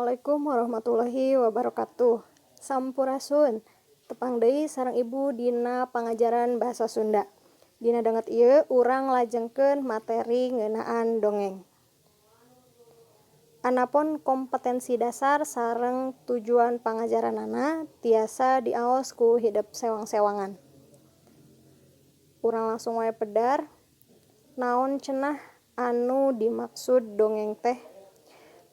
Assalamualaikum warahmatullahi wabarakatuh. Sampurasun. Tepang deui sareng Ibu dina pangajaran bahasa Sunda. Dina danget ieu urang lajengkeun materi ngeunaan dongeng. Anapon kompetensi dasar sareng tujuan pangajaranana tiasa diaos ku hidep sewang-sewangan. Urang langsung wae pedar. Naon cenah anu dimaksud dongeng teh?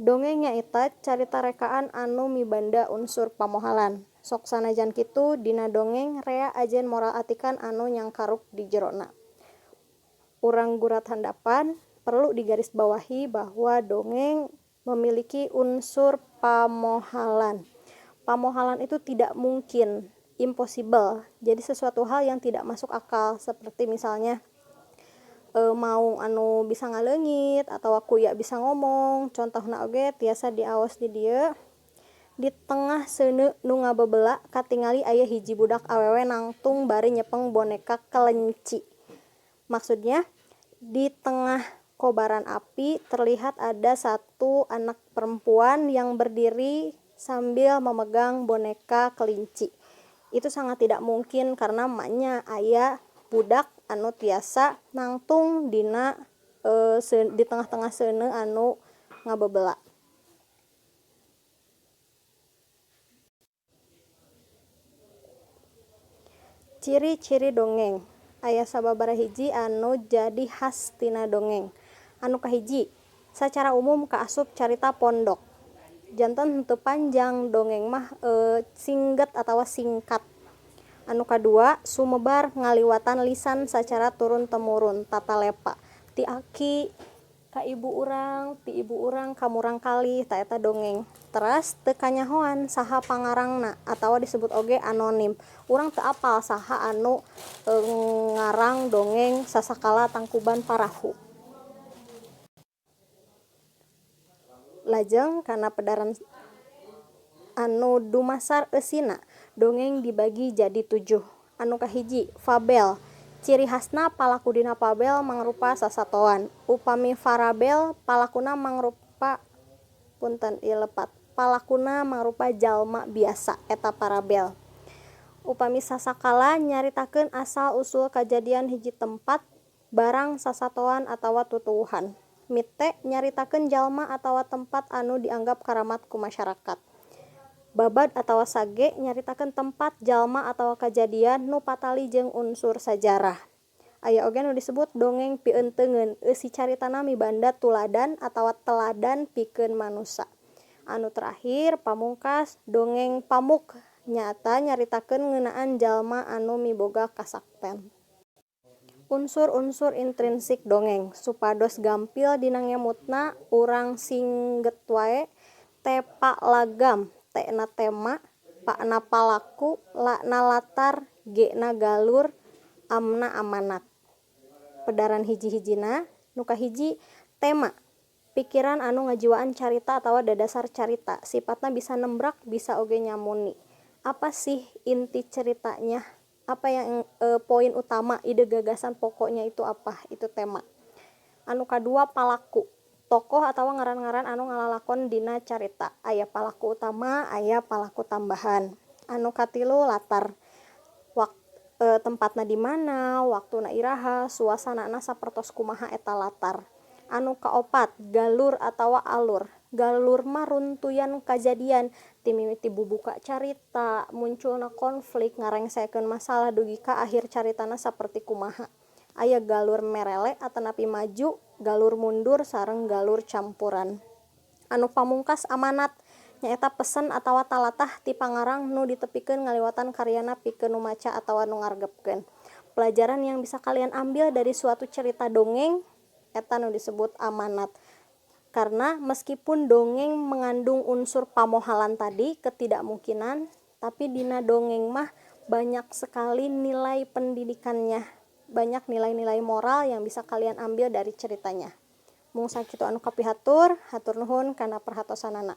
Dongeng nyaeta carita rekaan anu mibanda unsur pamohalan. Sok sanajan kitu, dina dongeng rea ajen moral atikan anu nyangkaruk di jerona. Urang gurat handapan, perlu digarisbawahi bahwa dongeng memiliki unsur pamohalan. Pamohalan itu tidak mungkin, impossible. Jadi sesuatu hal yang tidak masuk akal, seperti misalnya maung anu bisa ngaleungit atau kuya bisa ngomong. Contohna oge tiasa diaos di dieu: Di tengah seuneu nu ngabebela katingali aya hiji budak awewe nangtung bari nyepeng boneka kelenci. Maksudnya, di tengah kobaran api terlihat ada satu anak perempuan yang berdiri sambil memegang boneka kelinci. Itu sangat tidak mungkin karena maenya aya budak anu tiasa nangtung dina di tengah-tengah seuneu anu ngabebela. Ciri-ciri dongeng. Aya sababaraha hiji anu jadi khas tina dongeng. Anu kahiji, sacara umum kaasup carita pondok. Janten henteu panjang, dongeng mah singget atawa singkat. Anu kadua, sumebar ngaliwatan lisan sacara turun temurun, tatalepa. Ti aki ka ibu urang, ti ibu urang ka murangkalih, ta eta dongeng. Teras teu kanyahoan saha pangarangna atawa disebut oge anonim. Urang teu apal saha anu ngarang dongeng Sasakala Tangkuban Parahu. Lajeng kana pedaran anu dumasar eusina, dongeng dibagi jadi 7. Anu kahiji, fabel. Ciri khasna, palaku dina fabel mangrupa sasatoan. Upami parabel, palakuna mangrupa, punten, ieu lepat, palakuna mangrupa jalma biasa, eta parabel. Upami sasakala, nyaritakeun asal usul kajadian hiji tempat, barang, sasatoan atawa tutuwuhan. Mite nyaritakeun jalma atawa tempat anu dianggap karamat ku masyarakat. Babad atawa sage nyaritakeun tempat, jalma atawa kajadian nu patali jeung unsur sajarah. Aya oge nu disebut dongeng pieunteungeun, eusi caritana mibanda tuladan atawa teladan pikeun manusa. Anu terakhir, pamungkas, dongeng pamuk, nyaeta nyaritakeun ngeunaan jalma anu miboga kasakten. Unsur-unsur intrinsik dongeng, supados gampil dina ngemutna, urang singget wae: Tepa lagam, T na tema, Pa na palaku, La na latar, G na galur, Am na amanat. Pedaran hiji-hijina. Nu kahiji, tema. Pikiran anu ngajiwaan carita atawa dadasar carita. Sipatna bisa nembrak, bisa oge nyamuni. Apa sih inti ceritanya? Apa yang poin utama, ide gagasan pokoknya itu apa? Itu tema. Anu kadua, palaku. Tokoh atawa ngaran-ngaran anu ngalalakon dina carita. Aya palaku utama, aya palaku tambahan. Anu katilu, latar. Tempatna di mana, waktuna iraha, suasanana sapertos kumaha, eta latar. Anu kaopat, galur atawa alur. Galur mah runtuyan kajadian ti mimiti bubuka carita, munculna konflik, ngarengsekeun masalah, dugi ka akhir caritana saperti kumaha. Aya galur merele atanapi maju, galur mundur, sareng galur campuran. Anu pamungkas, amanat, nyaeta pesen atawa talatah ti pangarang nu ditepikeun ngaliwatan karyana pikeun nu maca atawa nu ngaregepkeun. Pelajaran yang bisa kalian ambil dari suatu cerita dongeng, eta nu disebut amanat. Karena meskipun dongeng mengandung unsur pamohalan tadi, ketidakmungkinan, tapi dina dongeng mah banyak sekali nilai pendidikannya, banyak nilai-nilai moral yang bisa kalian ambil dari ceritanya. Mung sakitu anu kapihatur, hatur nuhun kana perhatosanana.